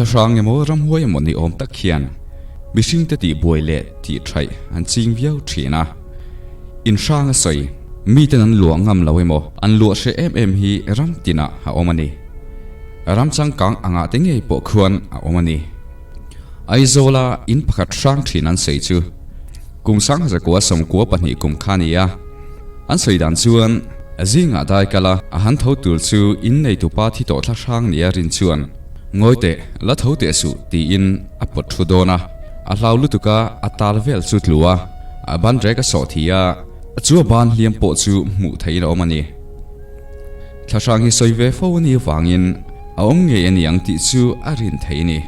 Thlahrang emaw ramhuai emaw ni awm tak hian mihringte tihbuai leh tihṭhaih an ching viau ṭhin a. Inhrang a sawi, miten an luah ngam lo emaw an luah hreh em em hi ram tinah a awm a ni. Ram changkang angah te ngei pawh khuan a awm a ni. Aizawla in pakhat hrang ṭhin an sawi chu kum 1992 kum kha a ni a. An sawi dan chuan zingah dai kal a, a han tho tur chu in neitupa thi tawh thla hrang nia rin chuan Ngawi teh, la tho teh suh tiin a pawt thu dawn a. A hlau lutuk a, a tal vel chu tlu a, a ban rek a sawh thi a, chu a ban hliam pawh chu hmuh theihin a awm a ni. Thlahrang hi sawi ve fo a nih avangin a awm ngei a ni ang tih chu a rin thei a ni.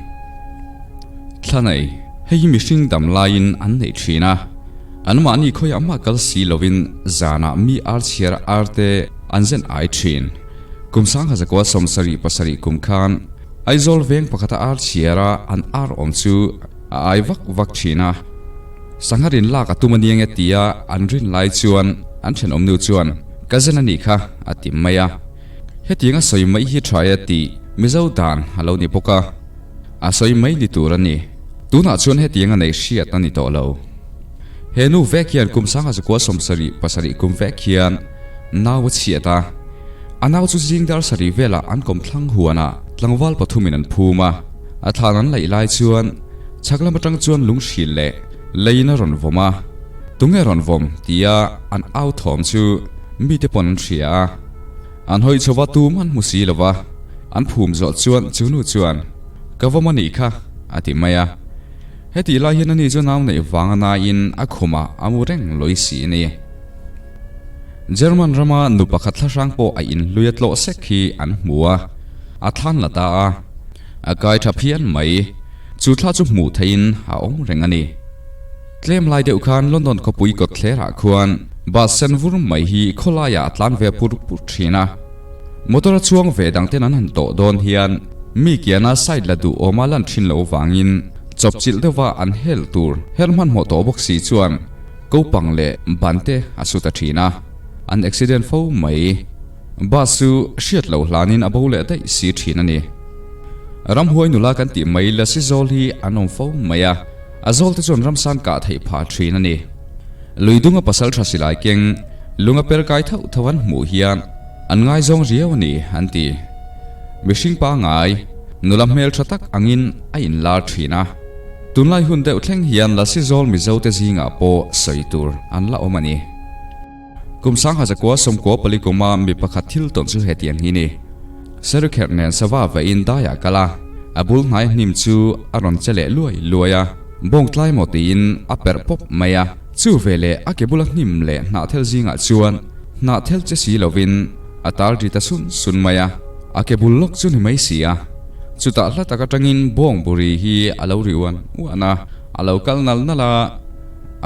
Thla nei, hei hi mihring dam laiin an neih thin a, anmahni khawiah mah kal si lovin zanah mi ar chhiar ar te an zen ai thin. Kum 1977 kum khan Aizawl veng pakhata ar chhiara an ar awm chu a ai vak vak thin a. Sangha rin lak a tum a nia nge tia an rin lai chuan an thenawmnu chuan ka zen a nih kha a ti mai a. Hetiang a sawi mai hi tha e tih Mizo dan a lo ni bawk a, a sawi mai ni tur a ni. Tunah chuan hetiang a neih hriat a ni tawh lo. He nu vek hian kum 1977 kum vek hian nau a chhiat a. A nau chu zing dar sarih velah an kawmthlang huanah tlangval pathumin an phum a. A thlan an laih lai chuan chhak lam atang chuan lung hrilh leh leiin a rawn vawm a, Tunge rawn vawm? tia an au thawm chu mite pawn an hria a. An hawi chho va tum an hmu si lo va, an phum zawh chuan chu nu chuan, Ka vawm a nih kha, a ti mai a. Hetih lai hian ani chu nau neih vang a naiin a khumah a mu reng lawi si a ni. German rama nu pakhat thlahrang pawh a inhlui a tlawh sek hi an hmu a, a thlan la ta a. A kai tha phian mai. Chu thla chu hmuh theihin a awm reng a ni. Tlem lai deuh khan London khawpui kawtthlerah khuan bus sen vur mai hi khawlaiah a tlan ve pur pur thin a. Motor a chuang ve dangten an han tawh dawn hian mi kiana side la duh awma lan thin lo vangin chawpchilh deuha an hel tur her hmanhmawh tawh bawk si chuan kopang leh ban te a su ta thin a. An accident fo mai. Bus chu hriat loh hlanin a bo leh daih si thin a ni. Ramhuai nula kan tih mai Lasi zawl hi an awm fo mai a, a zawl te chuan ramsan kah theih phah thin a ni. Lui dunga pasal tha silai keng lunga per kai thauh thauh an hmuh hian an ngaizawng riau a ni an ti. Mihring pangai, nula hmel tha tak angin a inlar thin a. Tunlai hun deuh thleng hian Lasi zawl Mizo te zingah pawh sawi tur an la awm a ni. Kum 1994 kuma mi pakhat thil tawn chu hetiang hi ni. Serikherh nen sava vain daiah kal a, a bul hnai hnim chu a rawn che leh luai luai a, bawng tlai maw tiin a perh pawp mai a. Chu veleh a ke bula hnim leh hnahthel zingah chuan hnahthel che si lovin a tal ri ta sun sun mai a, a ke bul lawk chu ni mai si a. Chutah hla tak atangin bawng buri hi a lo ri uan uan a, a lo kal nal nal a.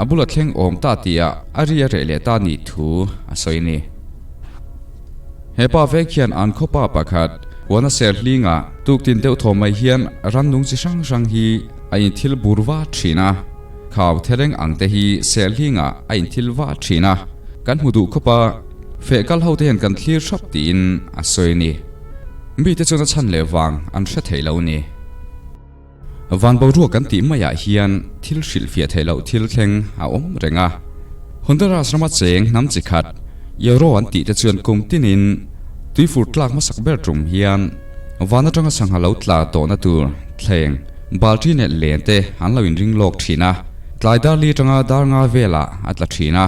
A bula thleng awm ta tihah a ri a reh leh ta nih thu a sawi a ni. He pa vek hian an khawpa pakhat huana ser hlingah tuktin deuh thaw mai hian rannung chi hrang hrang hi a inthil bur va thin a. Khau thereng ang te hi ser hlingah a inthil va thin a. Kan hmu duh khawpa feh kal ho te hian kan thlir hrap tiin a sawi a ni. Mite chuan a chhan leh vang an hre thei lo a ni. Van boruak kan tih maiah hian thil hrilhfiah theih loh thil thleng a awm reng a. Honduras rama cheng hnam chi khat, Euro an tih te chuan kum tinin tuifur tlak hmasak ber tum hian van atanga sangha lo tla tawhna tur thleng balṭi leh len te an lo inring lawk thin a. Tlai dar li atanga dar nga velah a tla thin a,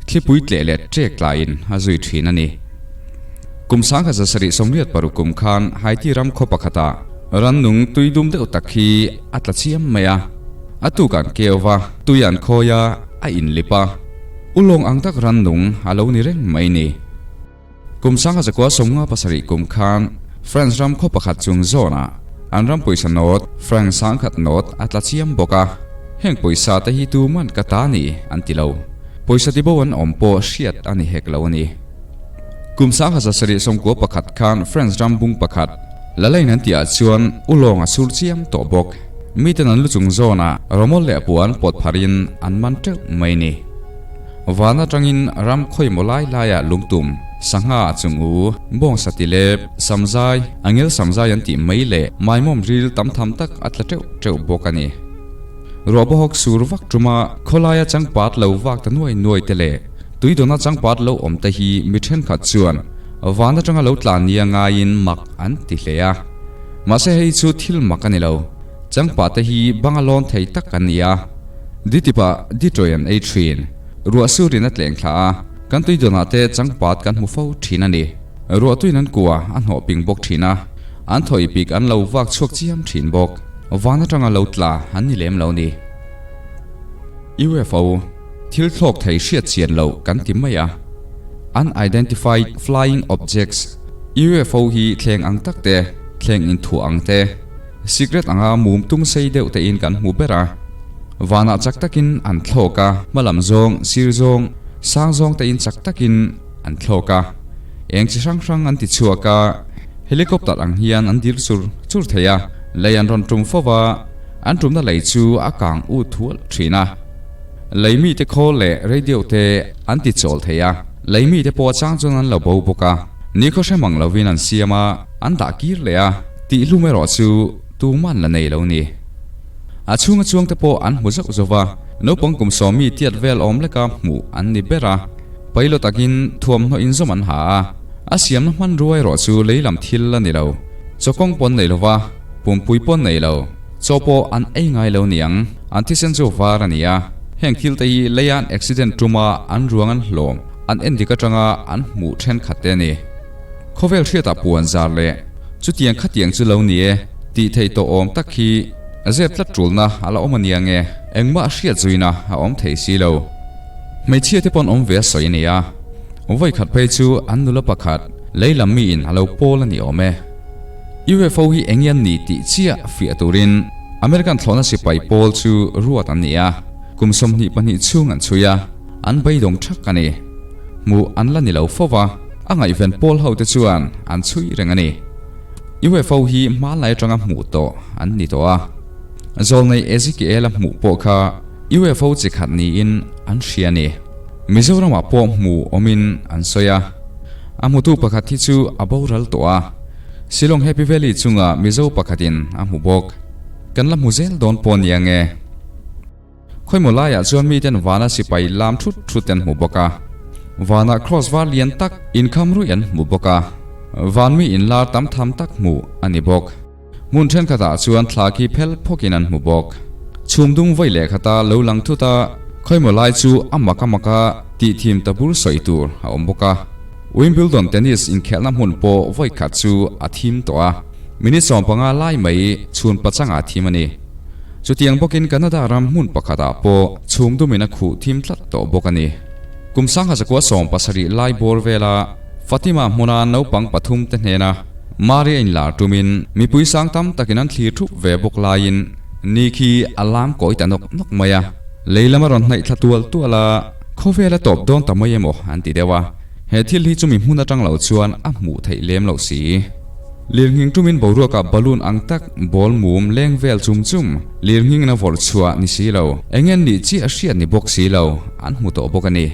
thlipui tleh leh ṭek tlaiin a zui thin a ni. Kum 1786 kum khan Haiti ram khaw pakhatah Rannung tui dum deuh tak hi a tla chiam mai a, a tuk an keu va, tui an khawi a, a inlip a. Ulawng ang tak rannung a lo ni reng mai ni. Kum 1957 kum khan France ram khaw pakhat chung zawnah an ram pawisa nawt, franc sangkhat nawt a tla chiam bawk a. Heng pawisa te hi tuman ka ta ni an ti lo. Pawisa tibo an awm pawh hriat a ni hek lo a ni. Kum 1991 khan France ram bung pakhat, Lalain an tihah chuan ulawng a sur chiam tawh bawk. Miten an lu chung zawnah rawmawl leh puan pawt pharin an man teuh mai ni. Van atangin ram khawimaw lai laiah lungtum, sangha, chungu, bawngsa tilep, samzai, angel samzai an tih mai leh maimawm ril tam tham tak a tla teuh teuh bawk a ni. Ruah bawhawk sur vak tuma khawlaia changpat lo vak ta nuai nuai te leh tuidawna changpat lo awm te hi mi thenkhat chuan van atanga lo tlan nia ngaiin mak an ti hle a. Mahse hei chu thil mak a ni lo. Changpat te hi banga lawn thei tak an ni a. Ditipah ditawih an ei thin. Ruah surin a tleng thla a, kan tuidawnah te changpat kan hmu fo thin a ni. Ruah tuin an kua a hnawh ping bawk thin a, an thawih pik an lo vak chhuak chiam thin bawk. Van atanga lo tla an ni lem lo ni. UFO, thil thlawk thei hriat chian loh kan ti mai a. Unidentified Flying Objects, UFO hi thleng ang tak te, thleng inthuah ang te, sikret anga mum tung sei deuh te in kan hmu ber a. Vanah chak takin an thlawk a, hmalam zawng, sir zawng, sang zawng te in chak takin an thlawk a. Eng chi hrang hrang an ti chhuak a. Helicopter ang hian an dir chur chur thei a, lei an rawn tum fo va, an tumna lei chu a kang ut thual thin a. Lei mite khawl leh radio te an ti chawl thei a, lei mite pawh a chang chuan an lo bo bawk a, nikhaw hre mang lovin an siam a, an dah kir leh a, tihhlum erawh chu tuman la nei lo ni. A chhunga chuangte pawh an hmu zauh zauh va, naupang kum sawmi tiat vel awm leka hmuh an ni ber a, pilot takin thuamhnaw inzawm an ha a. A siamna hmanrua erawh chu lei lam thil a ni lo. Chaw kawng pawn nei lova, pumpui pawn nei lo. Chaw pawh an ei ngai lo niang. An thisen chu var a ni a. Heng thil te hi leia an accident tuma an ruang an hlawm, an endik atanga an hmuh thenkhat te a ni. Khawvel hriatah puan zar leh chutiang khatiang chu lo ni e tih theih tawh awm tak hi zep tlat tulna a la awm a nia nge engmah hriat zuina a awm thei si lo. Hmeichhia te pawn awm ve a sawi a ni a. Vawi khat phei chu an nula pakhat lei lam miin a lo pawl a ni awm e. UFO hi eng nge an ni tih chiah fiah turin American thlawhna sipai pawl chu ruat an ni a, kum 22 chhung an chhui a, an beidawng thak a ni. Hmuh an la ni lo fo va, a ngaihven pawl ho te chuan an chhui reng a ni. UFO hi hmanlai atanga hmuh tawh an ni tawh a. Zawlnei Ezekiel-a hmuh pawh kha UFO chi khat niin an hria a ni. Mizoramah pawh hmu awmin an sawi a. A hmutu pakhat hi chu a boral tawh a. Shillong Happy Valley chunga Mizo pakhatin a hmu bawk. Kan la hmu zel dawn pawh ni ang e. Khawimaw laiah chuan miten vana sipai lam thut thut an hmu bawk a. Vanah cross var lian tak inkham ruih an hmu bawk a. Van mi inlar tam tham tak hmuh a ni bawk. Hmun thenkhatah chuan thla khi phel phawkin an hmu bawk. Chhum dung vawi leh khata lo lang thut a, khawimaw lai chu a mak a mak a tih thim ta bur sawi tur a awm bawk a. Wimbledon tennis inkhelhna hmun pawh vawi khat chu a thim tawh a, minute 15 lai mai chhun pachangah a thim a ni. Chutiang bawkin Canada ram hmun pakhatah pawh chhum dumin a khuh thim tlat tawh bawk a ni. Kum 1970 lai bawr vela Fatima hmuna naupang pathum te hnena Mari a inlar tumin mipui sang tam takin an thlir thup ve bawk laiin ni khi a lam kawi ta nawk nawk mai a, lei lam a rawn hnaih thla tual tual a, khawvel a tawp dawn ta mai emaw an ti deuh a, he thil hi chumi hmun atang lo chuan a hmuh theih lem loh si. Lirnghing tumin boruakah balloon ang tak ball mum leng vel chum chum lirnghingin a vawrh chhuah ni si lo, eng nge nih chiah hriat ni bawk si lo an hmu tawh bawk a ni.